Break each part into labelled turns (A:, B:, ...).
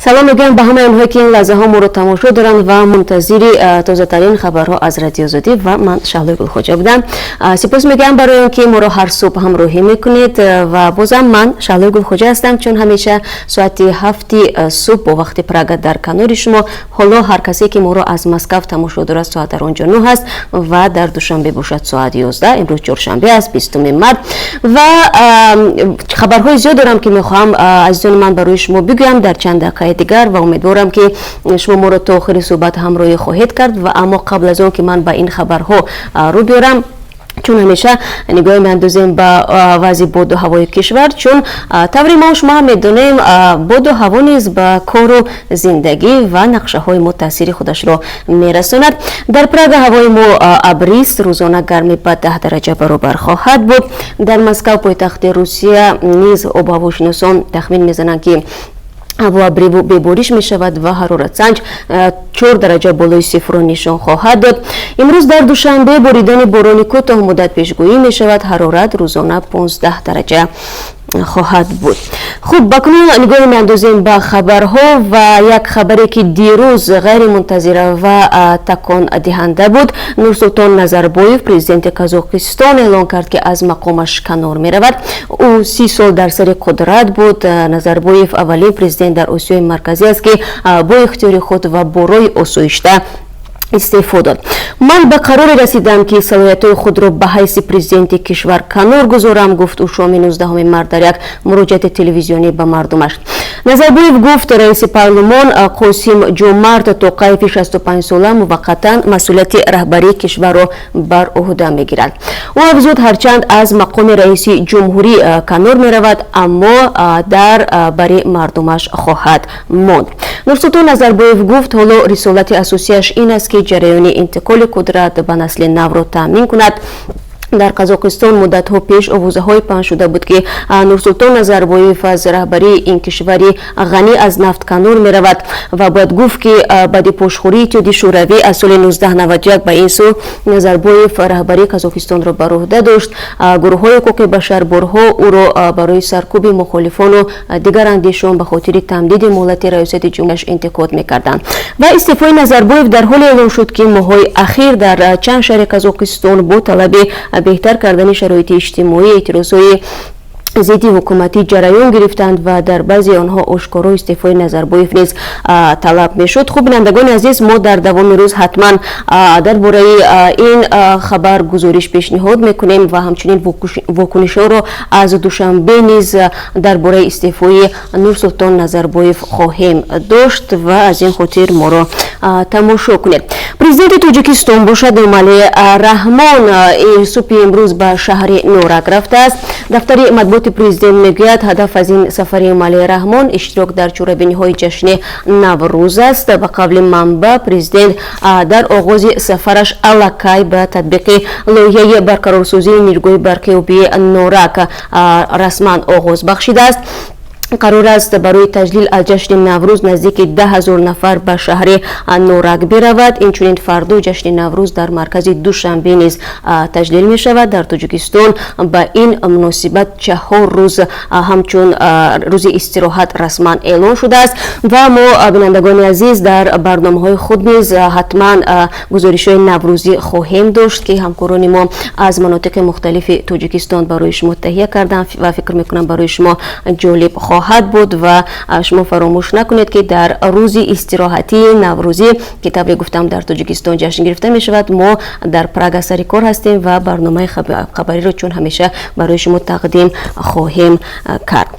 A: Салом мегӯям ба ҳамаи онҳое, ки ин лаҳзаҳо моро тамошо доранд ва мунтазири тозатарин хабарҳо аз Радиои Озодӣ, ва ман Шаҳлои Гулхоҷа будам. Сипос мегӯям барои он ки моро ҳар субҳ ҳамроҳӣ мекунед. Ва бозам ман Шаҳлои Гулхоҷа ҳастам, чун ҳамеша соати 7-и субҳ бо вақти Прага дар канори шумо. Ҳоло ҳар касе, ки моро аз Москав тамошо дорад, соат дар он ҷо 9 аст ва дар Душанбе бошад соат 11. Имрӯз чоршанбе аст, 20-уми март, ва хабарҳои зиёд дорам, ки мехоҳам, азизони ман, барои шумо бигӯям дар чанд дақиқаи дигар, ва умедворам, ки шумо моро то охири суҳбат ҳамроҳӣ хоҳед кард. Ва аммо қабл аз он ки ман ба ин хабарҳо рӯ биёрам, чун ҳамеша нигоҳ меандозем ба вазъи боду ҳавои кишвар, чун тавре мо шумо ҳам медонем, боду ҳаво низ ба кору зиндагӣ ва нақшаҳои мо таъсири худашро мерасонад. Дар Прага ҳавои мо абрист, рӯзона гармӣ ба 10 дараҷа баробар хоҳад буд. Дар Москав, пойтахти Русия, низ обҳавошиносон тахмин мезананд, ки ҳаво абриву бебориш мешавад ва ҳароратсанҷ 4 дараҷа болои сифрро нишон хоҳад дод. Имрӯз дар Душанбе боридани борони кӯтоҳмуддат пешгӯӣ мешавад. Ҳарорат рӯзона 15 дараҷа хоҳад буд. Хуб, ба кунун нигоҳе меандозем ба хабарҳо, ва як хабаре, ки дирӯз ғайримунтазира ва такондиҳанда буд. Нурсултон Назарбоев, президенти Қазоқистон, эълон кард, ки аз мақомаш канор меравад. Ӯ 30 сол дар сари қудрат буд. Назарбоев аввалин президент дар Осиёи Марказӣ аст, ки бо ихтиёри худ ва бо роҳи осоишта истеъфо дод. «Ман ба қароре расидам, ки салоҳиятҳои худро ба ҳайси президенти кишвар канор гузорам», гуфт ӯ шоми 19 март дар як муроҷиати телевизионӣ ба мардумаш. Назарбоев гуфт, раиси парлумон Қосим Ҷомарт Тоқаеви 65-сола муваққатан масъулияти раҳбарии кишварро бар ӯҳда мегирад. Ӯ афзуд, ҳарчанд аз мақоми раиси ҷумҳурӣ канор меравад, аммо дар бари мардумаш хоҳад монд. Нурсултон Назарбоев гуфт, ҳоло рисолати асосияш ин аст, ки ҷараёни интиқоли қудрат ба насли навро таъмин кунад. Дар Қазоқистон муддатҳо пеш овозаҳое паҳн шуда буд, ки Нурсултон Назарбоев аз раҳбарии ин кишвари ғанӣ аз нафт канор меравад. Ва бояд гуфт, ки баъди пошхӯрии Иттиҳоди Шӯравӣ аз соли 1991 ба ин сӯ Назарбоев раҳбарии Қазоқистонро бар ӯҳда дошт. Гурӯҳҳои ҳуқуқи башар борҳо ӯро барои саркӯби мухолифону дигар андешон ба хотири тамдиди муҳлати раёсати ҷумҳурияш интиқод мекарданд. Ва истеъфои Назарбоев дар ҳоле эълон шуд, ки моҳҳои ахир дар чанд шаҳри Қазоқистон бо талаби беҳтар кардани шароити иҷтимоӣ эътирозҳои зидди ҳукуматӣ ҷараён гирифтанд ва дар баъзе онҳо ошкоро истеъфои Назарбоев низ талаб мешуд. Хуб, бинандагони азиз, мо дар давоми рӯз ҳатман дар бораи ин хабар гузориш пешниҳод мекунем ва ҳамчунин вокунишҳоро аз Душанбе низ дар бораи истеъфои Нурсултон Назарбоев хоҳем дошт ва аз ин хотир моро тамошо кунед. Президенти Тоҷикистон бошад, Эмомалӣ Раҳмон, субҳи имрӯз ба шаҳри Норак рафтааст. Дафтари матбуоти президент мегӯяд, ҳадаф аз ин сафари Эмомалӣ Раҳмон иштирок дар чорабиниҳои ҷашни Наврӯз аст. Ба қавли манбаъ, президент дар оғози сафараш аллакай ба татбиқи лоиҳаи барқарорсозии нерӯгоҳи барқи обии Норак расман оғоз бахшидааст. Қарор аст, барои таҷлил аз ҷашни Наврӯз наздики 10 000 нафар ба шаҳри Норак биравад. Инчунин фардо ҷашни Наврӯз дар маркази Душанбе низ таҷлил мешавад. Дар Тоҷикистон ба ин муносибат 4 рӯз ҳамчун рӯзи истироҳат расман эълон шудааст. Ва мо, бинандагони азиз, дар барномаҳои худ низ ҳатман гузоришҳои наврӯзӣ хоҳем дошт, ки ҳамкорони мо аз манотиқи мухталифи Тоҷикистон барои шумо таҳия карданд ва фикр мекунам, барои шумо ҷолиб хоҳад буд. Ва шумо фаромӯш накунед, ки дар рӯзи истироҳатии наврӯзӣ, ки тавре гуфтам, дар Тоҷикистон ҷашн гирифта мешавад, мо дар Прага сари кор ҳастем ва барномаи хабариро чун ҳамеша барои шумо тақдим хоҳем кард.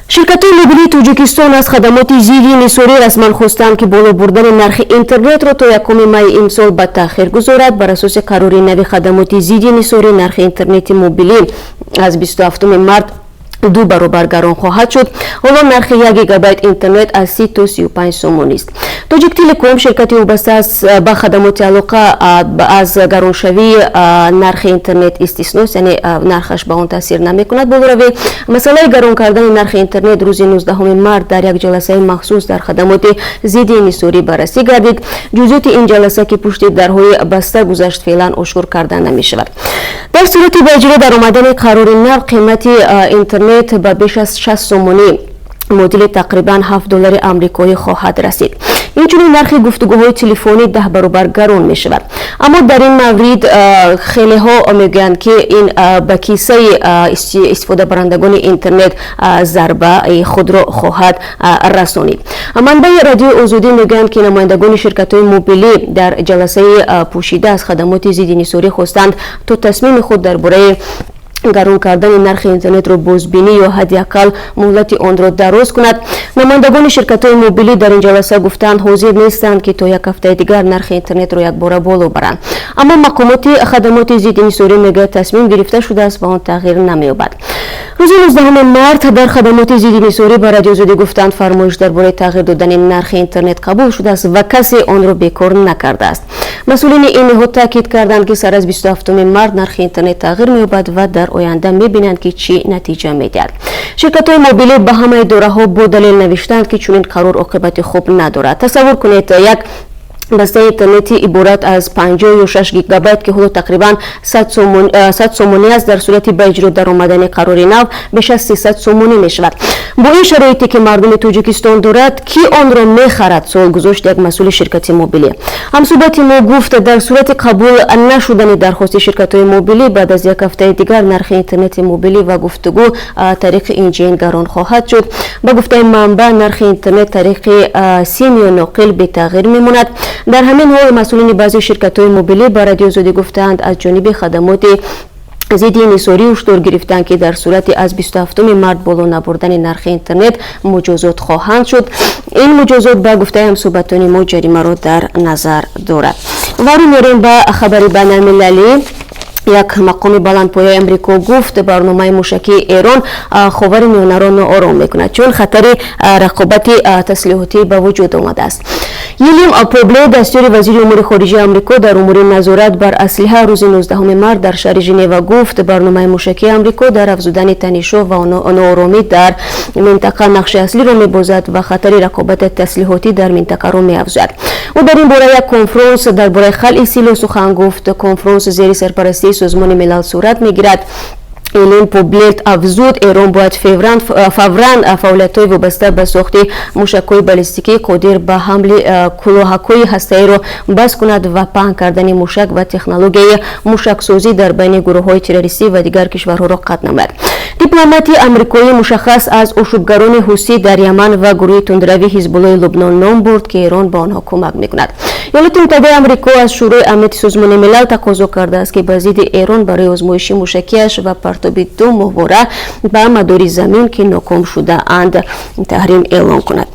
A: Ширкатҳои мобилии Тоҷикистон аз хадамоти зидди инҳисорӣ расман хостанд, ки боло бурдани нархи интернетро то 1 майи имсол ба таъхир гузорад. Бар асоси қарори нави хадамоти зидди инҳисорӣ, нархи интернети мобилӣ аз 27 март ду баробар гарон хоҳад шуд. Ҳоло нархи 1 гигабайт интернет аз 30 то 35 сомонист. Тоҷиктелеком, ширкати вобаста ба хадамоти алоқа, аз гароншавии нархи интернет истисност, яъне нархаш ба он таъсир намекунад болоравӣ. Масъалаи гарон кардани нархи интернет рӯзи 19 март дар як ҷаласаи махсус дар хадамоти зидди инҳисорӣ баррасӣ гардид. Ҷузъиёти ин ҷаласа, ки пушти дарҳои баста гузашт, феълан ошкор карда намешавад. Дар сурати ба иҷро даромадани қарори нав, қимати интернет ба беш аз 60 сомонӣ Муодили тақрибан 7 доллари амрикоӣ хоҳад расид. Инчунин нархи гуфтугӯҳои телефонӣ 10 баробар гарон мешавад. Аммо дар ин маврид хелеҳо мегӯянд, ки ин ба кисаи истифодабарандагони интернет зарбаи худро хоҳад расонид. Манбаи Радиои Озодӣ мегӯянд, ки намояндагони ширкатҳои мобилӣ дар ҷаласаи пӯшида аз хадамоти зидди инҳисорӣ хостанд, то тасмими худ дар бораи гарон кардани нархи интернетро бозбинӣ ё ҳадди ақал муҳлати онро дароз кунад. Намояндагони ширкатҳои мобилӣ дар ин ҷаласа гуфтанд, ҳозир нестанд, ки то як ҳафтаи дигар нархи интернетро якбора боло баранд. Аммо мақомоти хадамоти зидди инҳисорӣ мегӯяд, тасмим гирифта шудааст ва он тағйир намеёбад. Рӯзи 19 март дар хадамоти зидди инҳисорӣ ба Радиои Озодӣ гуфтанд, фармоиш дар бораи тағйир додани нархи интернет қабул шудааст ва касе онро бекор накардааст. Масъулини ин ниҳод таъкид карданд, ки сар аз 27 март нархи интернет тағйир меёбад ва дар оянда мебинанд, ки чӣ натиҷа медиҳад. Ширкатҳои мобилӣ ба ҳамаи идораҳо бо далел навиштанд, ки чунин қарор оқибати хуб надорад. Тасаввур кунед, як бастаи интернети иборат аз 56 гигабайт, ки ҳоло тақрибан 100 сомонӣ аст, дар сурати ба иҷро даромадани қарори нав беш аз 300 сомонӣ мешавад. Бо ин шароите, ки мардуми Тоҷикистон дорад, кӣ онро мехарад? Суол гузошт як масъули ширкати мобилӣ. Ҳамсӯҳбати мо гуфт, дар сурати қабул нашудани дархости ширкатҳои мобилӣ, баъд аз як ҳафтаи дигар нархи интернети мобилӣ ва гуфтугӯ тариқи инҷин гарон хоҳад шуд. Ба гуфтаи манбаъ, нархи интернет тариқи сим ё ноқил бетағйир мемонад. Дар ҳамин ҳол масъулини баъзе ширкатҳои мобилӣ ба Радиои Озодӣ гуфтаанд, аз ҷониби хадамоти зидди инҳисорӣ ҳушдор гирифтанд, ки дар сурати аз 27 март боло набурдани нархи интернет муҷозот хоҳанд шуд. Ин муҷозот, ба гуфтаи ҳамсӯҳбатони мо, ҷаримаро дар назар дорад. Ва рӯ меорем ба хабари байналмилалӣ. Як мақоми баландпояи Амрико гуфт, барномаи мушакии Эрон Ховари Миёнаро ноором мекунад, чун хатари рақобати таслиҳотӣ ба вуҷуд омадааст. Вилям Побле, дастёри вазири умури хориҷаи Амрико дар умури назорат бар аслиҳа, рӯзи 19 март дар шаҳри Женева гуфт, барномаи мушакии Амрико дар афзудани танишҳо ва нооромӣ дар минтақа нақши аслиро мебозад ва хатари рақобати таслиҳотӣ дар минтақаро меафзояд. Ӯ дар ин бора як конфронс дар бораи халъи силоҳ сухан гуфт. Конфронс зери сарпарастии Созмони Милал сурат мегирад. Элен Поблет афзуд, Эрон бояд фавран фаъолиятҳои вобаста ба сохти мушакҳои баллистикӣ, қодир ба ҳамли кулоҳакҳои ҳастаиро бас кунад ва паҳн кардани мушак ва технологияи мушаксозӣ дар байни гурӯҳҳои террористӣ ва дигар кишварҳоро қатъ намояд. Дипломати амрикоӣ мушаххас аз ошӯбгарони ҳусӣ дар Яман ва гурӯҳи тундрави Ҳизбуллои Лубнон ном бурд, ки Эрон ба онҳо кӯмак мекунад. Иёлоти Муттаҳидаи Амрико аз Шӯрои Амнияти Созмони Милал тақозо кардааст, ки ба зидди Эрон барои озмоиши мушакиаш ва партоби ду моҳвора ба мадори замин, ки ноком шудаанд, таҳрим эълон кунад.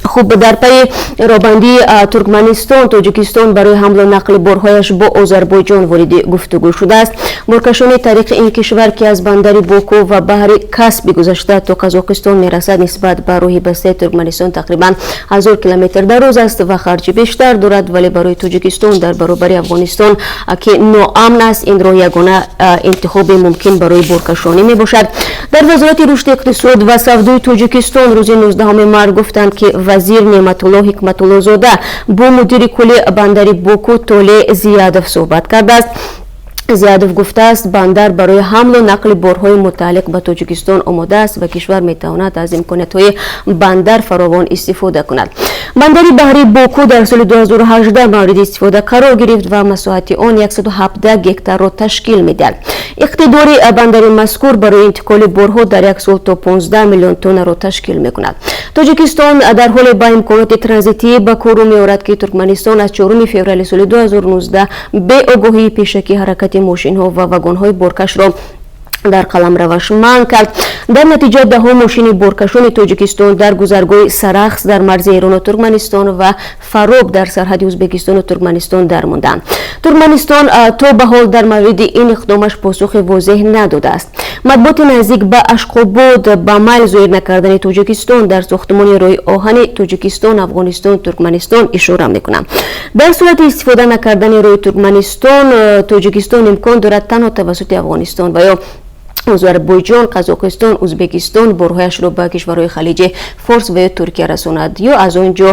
A: Хуб, дар пайи робандии Туркманистон, Тоҷикистон барои ҳамлу нақли борҳояш бо Озарбойҷон вориди гуфтугӯ шудааст. Боркашони тариқи ин кишвар, ки аз бандари Боку ва баҳри Каспи гузашта то Қазоқистон мерасад, нисбат ба роҳи бастаи Туркманистон тақрибан 1000 километр дароз аст ва харҷи бештар дорад. Вале барои Тоҷикистон дар баробари Афғонистон, ки ноамн аст, ин роҳ ягона интихоби мумкин барои боркашонӣ мебошад. Дар Вазорати рушди иқтисод ва савдои Тоҷикистон рӯзи 19 март гуфтанд, ки вазир Неъматулло Ҳикматуллозода бо мудири кулли бандари Боку Толе Зиядов суҳбат кардааст. Зиядов гуфтааст, бандар барои ҳамлу нақли борҳои мутааллиқ ба Тоҷикистон омода аст ва кишвар метавонад аз имкониятҳои бандар фаровон истифода кунад. Бандари баҳрии Боку дар соли 2018 мавриди истифода қарор гирифт ва масоҳати он 117 гектарро ташкил медиҳад. Иқтидори бандари мазкур барои интиқоли борҳо дар як сол то 15 миллион тоннаро ташкил мекунад. Тоҷикистон дар ҳоле ба имконоти транзитӣ ба кор рӯ меорад, ки Туркманистон аз 4 феврали соли 2019 беогоҳии пешакӣ ҳаракати мошинҳо ва вагонҳои боркашро дар қаламраваш манъ кард. Дар натиҷа даҳо мошини боркашони Тоҷикистон дар гузаргоҳи Сарахс дар марзи Эрону Туркманистон ва Фароб дар сарҳади Ӯзбекистону Туркманистон дармонданд. Туркманистон то ба ҳол дар мавриди ин иқдомаш посухи возеҳ надодааст. Матбуоти наздик ба Ашқобод ба майл зоҳир накардани Тоҷикистон дар сохтмони роҳи оҳани Тоҷикистон, Афғонистон, Туркманистон ишора мекунанд. Дар сурати истифода накардани роҳи Туркманистон, Тоҷикистон имкон дорад танҳо тавассути Афғонистон ва ё Озарбойҷон, Қазоқистон, Ӯзбекистон борҳояшро ба кишварҳои Халиҷи Форс ва ё Туркия расонад ё аз он ҷо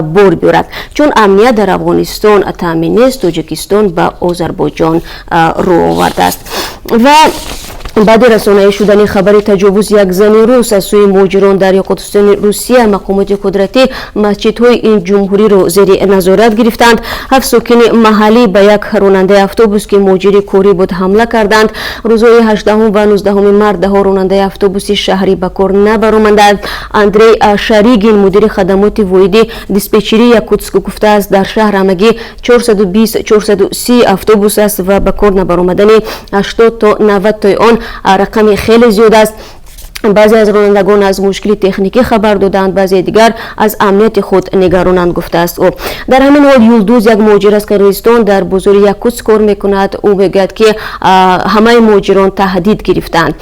A: бор биёрад. Чун амният дар Афғонистон таъмин нест, Тоҷикистон ба Озарбойҷон рӯ овардааст. Ва Баъди расонаӣ шудани хабари таҷовузи як зани рус аз сӯи муҳоҷирон дар Ёқутистони Русия, мақомоти қудратӣ масҷидҳои ин ҷумҳуриро зери назорат гирифтанд. Ҳафт сокини маҳаллӣ ба як ронандаи автобус, ки муҳоҷири корӣ буд, ҳамла карданд. Рӯзҳои 18 ва 19 март даҳо ронандаи автобуси шаҳрӣ ба кор набаромаданд. Андрей Шаригин, мудири хадамоти воҳиди диспетчерии Якутск, гуфтааст, дар шаҳр ҳамагӣ 420-430 автобус аст ва ба кор набаромадани 80 то 90 тои он рақами хеле зиёд аст. Баъзе аз ронандагон аз мушкили техникӣ хабар доданд, баъзе дигар аз амнияти худ нигаронанд, гуфтааст ӯ. Дар ҳамин ҳол, Юлдуз, як муҳоҷир аз Қирғизистон, дар бозори Якутск кор мекунад. Ӯ мегӯяд, ки ҳамаи муҳоҷирон таҳдид гирифтаанд.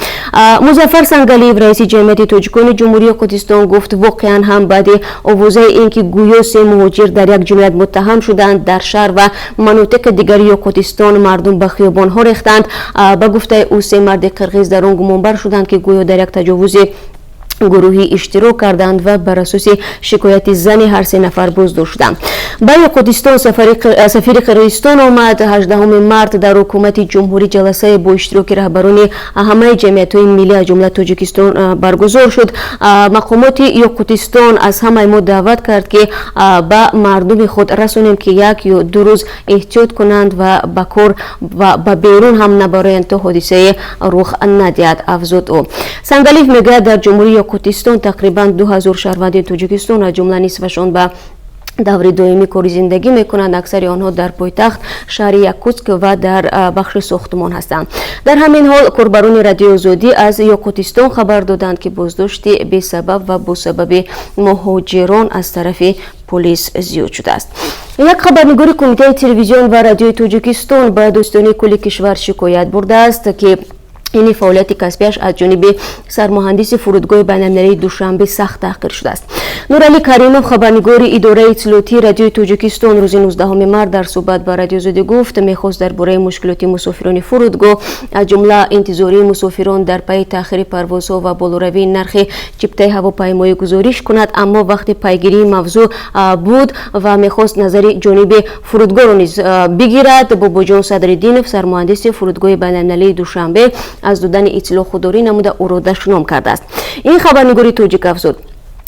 A: Музаффар Сангалиев, раиси ҷамъияти тоҷикони Ҷумҳурии Ёқутистон, гуфт, воқеан ҳам баъди овозаи ин ки гӯё се муҳоҷир дар як ҷиноят муттаҳам шудаанд, дар шаҳр ва манотиқи дигари Ёқутистон мардум ба хиёбонҳо рехтанд. Ба гуфтаи ӯ, се марди қирғиз дар он гумонбар шуданд, ки гӯё дар як таҷовузи гурӯҳӣ иштирок карданд ва бар асоси шикояти зани ҳар се нафар боздошт шуданд. Ба Ёқутистон сафири Қирғизистон омад. 18 март дар ҳукумати ҷумҳурӣ ҷаласае бо иштироки раҳбарони ҳамаи ҷамъиятҳои миллӣ, аз ҷумла Тоҷикистон, баргузор шуд. Мақомоти Ёқутистон аз ҳамаи мо даъват кард, ки ба мардуми худ расонем, ки як ё ду рӯз эҳтиёт кунанд ва ба кор ва ба берун ҳам набароянд, то ҳодисае рух надиҳад, афзуд ӯ. Сангалиев мегӯяд, дар ҷумҳурии Ёқутистон тақрибан 2000 шаҳрванди Тоҷикистон, аз ҷумла нисфашон ба даври доимӣ кори зиндагӣ мекунанд. Аксари онҳо дар пойтахт, шаҳри Якутск, ва дар бахши сохтмон ҳастанд. Дар ҳамин ҳол, корбарони Радиои Озодӣ аз Ёқутистон хабар доданд, ки боздошти бесабаб ва бо сабаби муҳоҷирон аз тарафи полис зиёд шудааст. Як хабарнигори Кумитаи телевизион ва радиои Тоҷикистон ба Додситонии кулли кишвар шикоят бурдааст, ки ини фаъолияти касбиаш аз ҷониби сармуҳандиси фурудгоҳи байналмилалии Душанбе сахт таҳқир шудааст. Нуралӣ Каримов, хабарнигори идораи иттилоотии Радиои Тоҷикистон, рӯзи 19 март дар суҳбат ба Радиои Озодӣ гуфт, мехост дар бораи мушкилоти мусофирони фурудгоҳ, аз ҷумла интизории мусофирон дар пайи таъхири парвозҳо ва болоравии нархи чиптаи ҳавопаймоӣ гузориш кунад, аммо вақти пайгирии мавзӯъ буд ва мехост назари ҷониби фурудгоҳро низ бигирад, Бобоҷон Садриддинов, сармуҳандиси фурудгоҳи байналмилалии Душанбе, аз додани иттилоъ худдорӣ намуда, ӯро дашном кардааст. Ин хабарнигори тоҷик афзуд,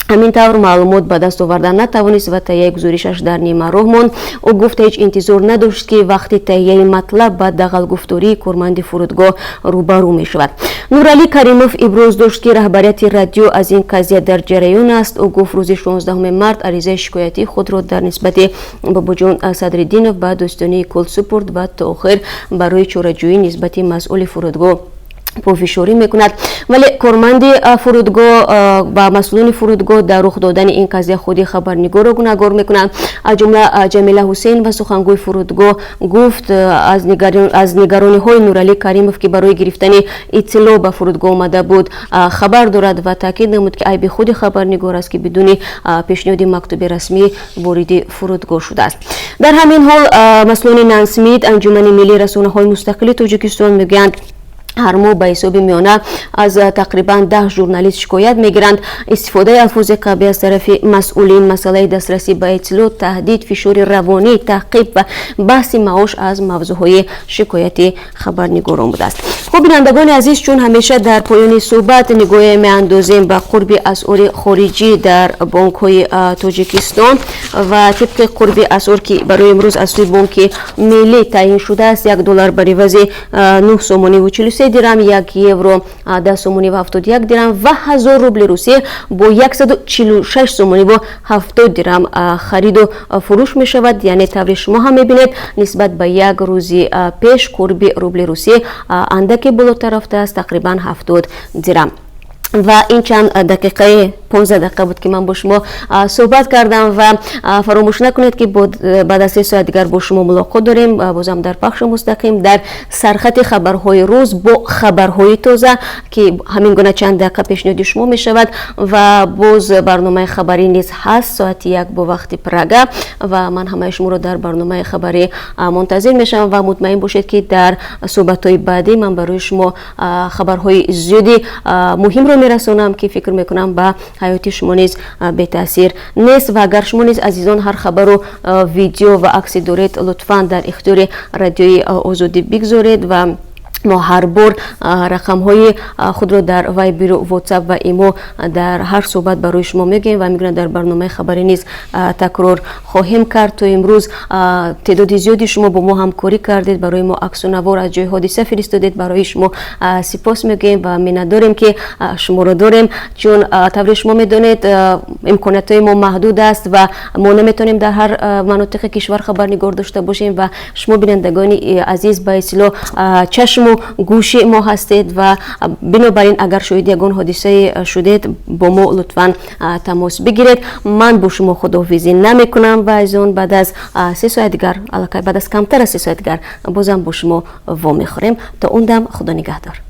A: ҳамин тавр маълумот ба даст оварда натавонист ва таҳияи гузоришаш дар нимароҳ монд. Ӯ гуфт, ҳеҷ интизор надошт, ки вақти таҳияи матлаб ба дағалгуфтории корманди фурудгоҳ рӯбарӯ мешавад. Нуралӣ Каримов иброз дошт, ки раҳбарияти радио аз ин қазия дар ҷараён аст. Ӯ гуфт, рӯзи 16 март аризаи шикоятии худро дар нисбати Бобоҷон Садриддинов ба Додситонии кулл супурд ва то охир барои чораҷӯӣ нисбати масъули фурудгоҳ пофишорӣ мекунад. Вале корманди фурудгоҳ ба масъулони фурудгоҳ дар рух додани ин қазия худи хабарнигорро гунаҳгор мекунанд. Аз ҷумла Ҷамила Ҳусейнова, сухангӯи фурудгоҳ, гуфт, аз нигарониҳои Нуралӣ Каримов, ки барои гирифтани иттилоъ ба фурудгоҳ омада буд, хабар дорад ва таъкид намуд, ки айби худи хабарнигор аст, ки бидуни пешниҳоди мактуби расмӣ вориди фурудгоҳ шудааст. Дар ҳамин ҳол, масъулони НАНСМИД, Анҷумани миллии расонаҳои мустақили Тоҷикистон, мегӯянд, ҳар моҳ ба ҳисоби миёна аз тақрибан 10 журналист шикоят мегиранд. Истифодаи алфози қабеҳ аз тарафи масъулин, масъалаи дастрасӣ ба иттилоъ, таҳдид, фишори равонӣ, таъқиб ва баҳси маош аз мавзӯъҳои шикояти хабарнигорон будааст. Хуб, бинандагони азиз, чун ҳамеша дар поёни суҳбат нигоҳе меандозем ба қурби асъори хориҷӣ дар бонкҳои Тоҷикистон ва тибқи қурби асъор, ки барои имрӯз аз сӯи Бонки Миллӣ таъин шудааст, 1 доллар бар ивази 9 сомониву 43 дирам, 1 евро 10 сомониву 71 дирам ва 1000 рубли Русия бо 146 сомониву 70 дирам хариду фурӯш мешавад. Яъне тавре шумо ҳам мебинед, нисбат ба як рӯзи пеш қурби рубли Русия андаке болотар рафтааст, тақрибан 70 дирам. Ва ин чанд дақиқаи, 15 дақиқа буд, ки ман бо шумо суҳбат кардам. Ва фаромӯш накунед, ки баъд аз 3 соат дигар бо шумо мулоқот дорем, бозам дар пахши мустақим, дар сархати хабарҳои рӯз бо хабарҳои тоза, ки ҳамин гуна чанд дақиқа пешниҳоди шумо мешавад. Ва боз барномаи хабарӣ низ ҳаст соати 1 бо вақти Прага ва ман ҳамаи шуморо дар барномаи хабарӣ мунтазир мешавам. Ва мутмаин бошед, ки дар суҳбатҳои баъдӣ ман барои шумо хабарҳои зиёди муҳимро мерасонам, ки фикр мекунам, ба ҳаёти шумо низ бетаъсир нест. Ва агар шумо низ, азизон, ҳар хабару видео ва аксе доред, лутфан дар ихтиёри Радиои Озодӣ бигзоред ва Мо ҳар бор рақамҳои худро дар Вайберу, Ватсап ва Имо дар ҳар суҳбат барои шумо мегӯем ва мегӯям, дар барномаи хабарӣ низ такрор хоҳем кард. То имрӯз теъдоди зиёди шумо бо мо ҳамкорӣ кардед, барои мо аксу навор аз ҷои ҳодиса фиристодед. Барои шумо сипос мегӯем ва миннатдорем, ки шуморо дорем, чун тавре шумо медонед, имкониятҳои мо маҳдуд аст ва мо наметавонем дар ҳар манотиқи кишвар хабарнигор дошта бошем. Ва шумо, бинандагони азиз, ба истилоҳ чашму гӯши мо ҳастед ва бинобар ин агар шоҳиди ягон ҳодисае шудед, бо мо лутфан тамос бигиред. Ман бо шумо худоҳофизӣ намекунам ва азизон, баъд аз 3 соат дигар, аллакай баъд аз камтар аз 3 соат дигар, бозам бо шумо вомехӯрем. То он дам худо нигаҳдор.